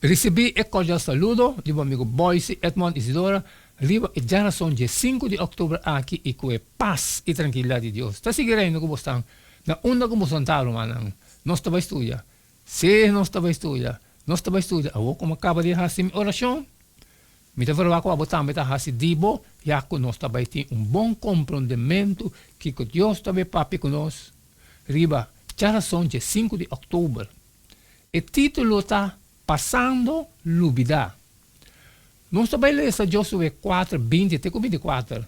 Risibí e kordial saludo di bo amigu Boyce Edmond Isidora riba e djarason dje sinku di òktober aki i ku e pas i trankilidat di Dios ta sigui reina ku bosnan na unda ku boso ta, rumannan. Nos ta bai studia. Sí, nos ta bai studia. Nos ta bai studia. Awor ku mi a kaba di hasi mi orashon, mi ta verwagt ku abo tambe ta hasi di bo, ya ku nos ta bai tin un bon komprondementu kiko Dios ta bai papia ku nos riba djarason dje sinku di òktober. E título ta Pasando Lubidá. Nos ta bai lesa Josué kuater, binti te ku bintikuater.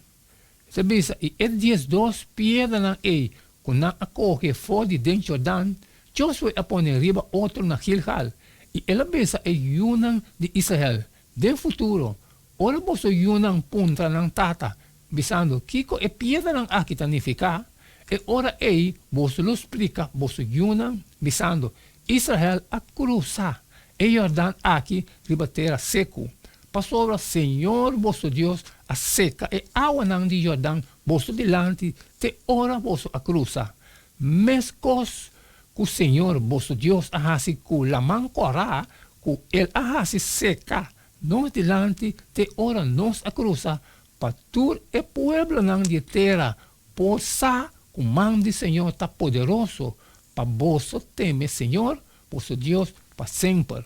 E ta bisa, I e diesdos piedranan ei ku nan a kohe for di den Jordan, Josué a pone riba otro na Gilgal, i el a bisa e yunan di Israel, Den futuro, ora boso yunan puntra nan tata, bisando kiko e piedranan aki ta nifiká, e ora ei boso lo splika boso yunan, bisando, Israel a krusa e Jordan aki riba tera seku, pasobra señor boso Dios a seka e awanan di Jordan boso dilanti te ora boso a krusa, meskos ku señor boso Dios a hasi ku Laman Kòrá, ku el a hasi seka nos dilanti te ora nos a krusa, pa tur e pueblonan di e tera por sa ku man di señor ta poderoso, pa boso teme señor boso Dios pa semper.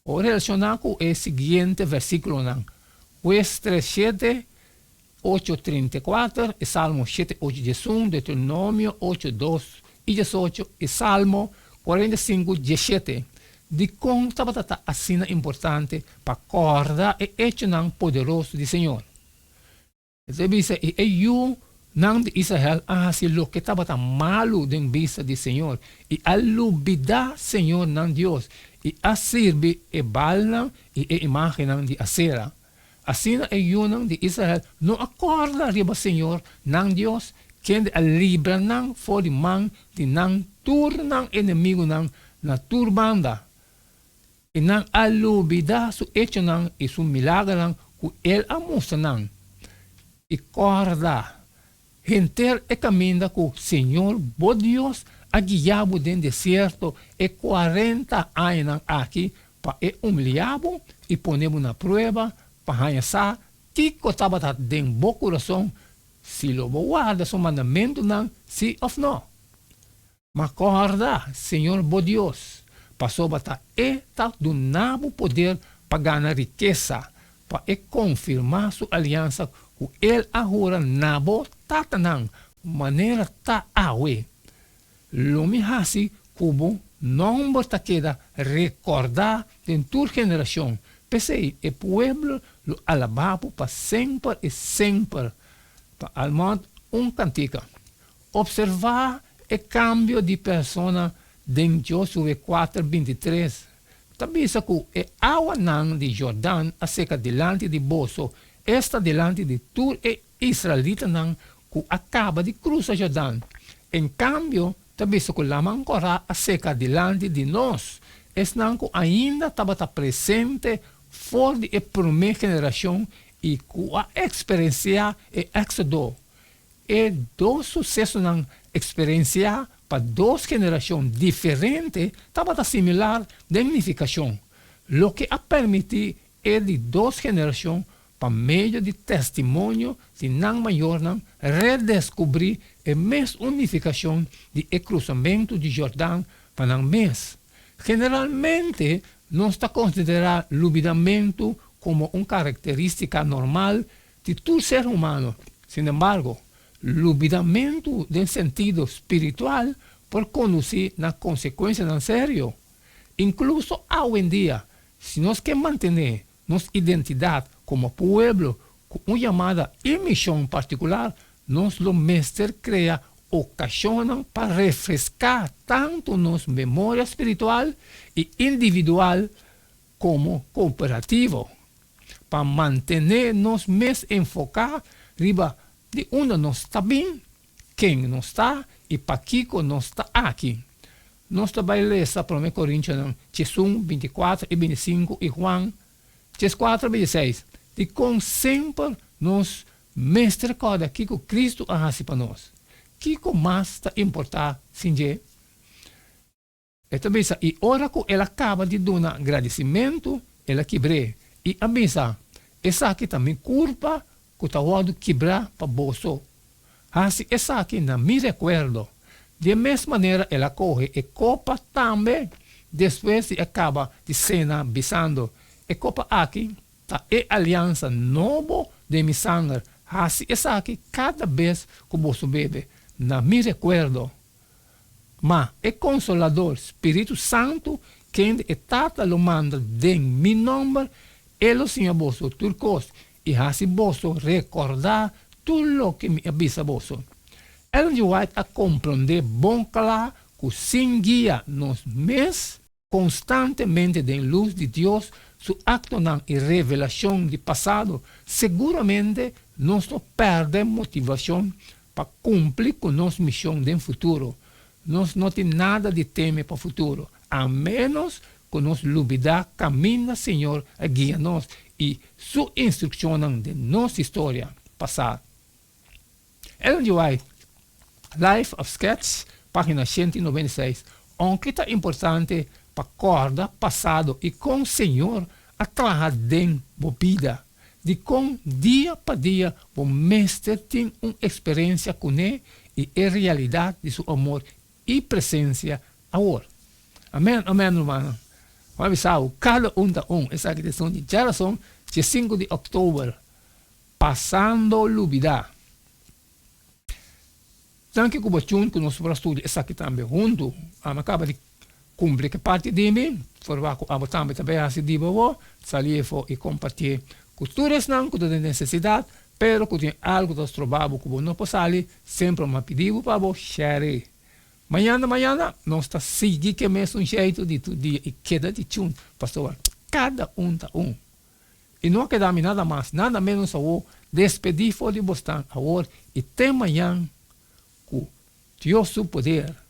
O relashoná ku e siguiente versíkulonan, Hues tres shete, ocho trinta i kuater, i Salmo shete ocho diesun, Deuteronomio ocho dos i diesocho, i Salmo kuarenta i sinku diesshete. Dikon tabata ta asina importante pa kòrda e echonan poderoso di señor? E ta bisa, I e yunan di Israel a hasi loke tabata malu den bista di señor, i a lubidá señor nan Dios, i a sirbi e Baalnan i e imágennan di Asera. Asina e yunan di Israel no a kòrda riba señor nan Dios, kende a libra nan for di man di nan tur nan enemigunan na tur banda. I nan a lubidá su echonan i su milagernan ku el a mustra nan. I kòrda henter e kaminda ku señor bo Dios a guia bo den desierto e kuarenta añanan aki pa e umiliá bo i pone bo na prueba pa haña sa kiko tabata den bo kurason, si lo bo warda su mandamentunan sí òf nò. Ma kòrda Señor bo Dios, pasobra ta E ta duna bo poder pa gana rikesa, pa E konfirmá Su aliansa ku El a hura na bo tatanan, manera ta awe. Lo mi hasi ku bo nòmber ta keda rekòrdá den tur generashon, p'esei e pueblo lo alabá bo pa semper i semper. Pa Almond un kantika. Observá e kambio di persona den Josué kuater bintitres. Ta bisa ku e awanan di Jordan a seka dilanti di boso, esta dilanti di tur e israelitanan ku a kaba di krusa Jordan. En kambio, ta bisa ku Laman Kòrá a seka dilanti di nos, esnan ku ainda tabata presente for di e promé generashon i ku a eksperensiá e Éksodo. E dos susesonan eksperensiá pa dos generashon diferente tabata similar den nifikashon, loke a permití e di dos generashon pa medio di testimonio di nan mayornan redeskubrí e mes un nifikashon di e krusamentu di Jordan pa nan mes. Generalmente nos ta konsiderá lubidamentu komo un karakterístika normal di tur ser humano. Sin embargo, lubidamentu den sentido spiritual por kondusí na konsekuensianan serio. Inkluso awendia, si nos ke mantené nos identidat komo pueblo ku un yamada i mishon partikular, nos lo mester krea okashonnan pa refreská tantu nos memoria spiritual i individual komo kooperativo pa mantené nos mes enfoká riba di unda nos ta bin, ken nos ta i pakiko nos ta aki. Nos ta bai lesa Promé Korintionan diesun, bintikuater i bintisinku i Juan dieskuater, bintiseis. Dikon semper nos mester kòrda kiko Kristu a hasi pa nos? Kiko mas ta importá sin dje? E ta bisa, I ora ku el a kaba di duna gradisimentu, el a kibr'é, i a bisa, Esaki ta mi kurpa ku ta wòrdu kibrá pa boso. Hasi esaki na mi rekuerdo. Di e mes manera el a kohe e kopa tambe despues di a kaba di sena, bisando, E kopa aki ta e aliansa nobo den mi sanger. Hasi esaki kada bes ku boso bebe, na mi rekuerdo. Ma e Konsolador, Spiritu Santu, kende e Tata lo manda den mi nòmber, e lo siña boso tur kos i hasi boso rekordá tur loke mi a bisa boso. Ellen G. White a komprondé bon kla ku sin guia nos mes konstantemente den lus di Dios su aktonan i revelashon di pasado, seguramente nos lo pèrdè motivashon pa kumpli ku nos mishon den futuro. Nos no tin nada di teme pa futuro, a ménos ku nos lubidá kaminda Señor a guia nos i Su instrukshonnan den nos historia pasá. Ellen G. White, Life of Sketch, página 196, Ounke ta importante pa kòrda pasado i kon Señor a traha den bo bida, dikon dia pa dia bo mester tin un eksperensia kuné i e realidat di su amor i presensia awor? Amen, amen, rumannan. Bo a bisa bo, kada un ta un. Esaki ta esun di djarason, 15 di òktober. Pasando lubidá. Danki ku bo tune ku nos por a studia esaki tambe huntu. Ami a kaba di kumpli ku e parti di mi, forwak ku abo tambe ta bai hasi di bo bo, sali efo i kompartié ku tur esnan ku ta den nesesidat, pero ku tin algu ta stroba bo ku bo no por sali, semper mi a pidi bo pa bo share. Mañana mañana nos ta sigui ku e mesun sheitu di tur dia i keda di tune, pasobra kada un ta un. I no a keda mi nada mas, nada ménos awor, despedí for di bosnan awor i te mañan ku Dios su poder.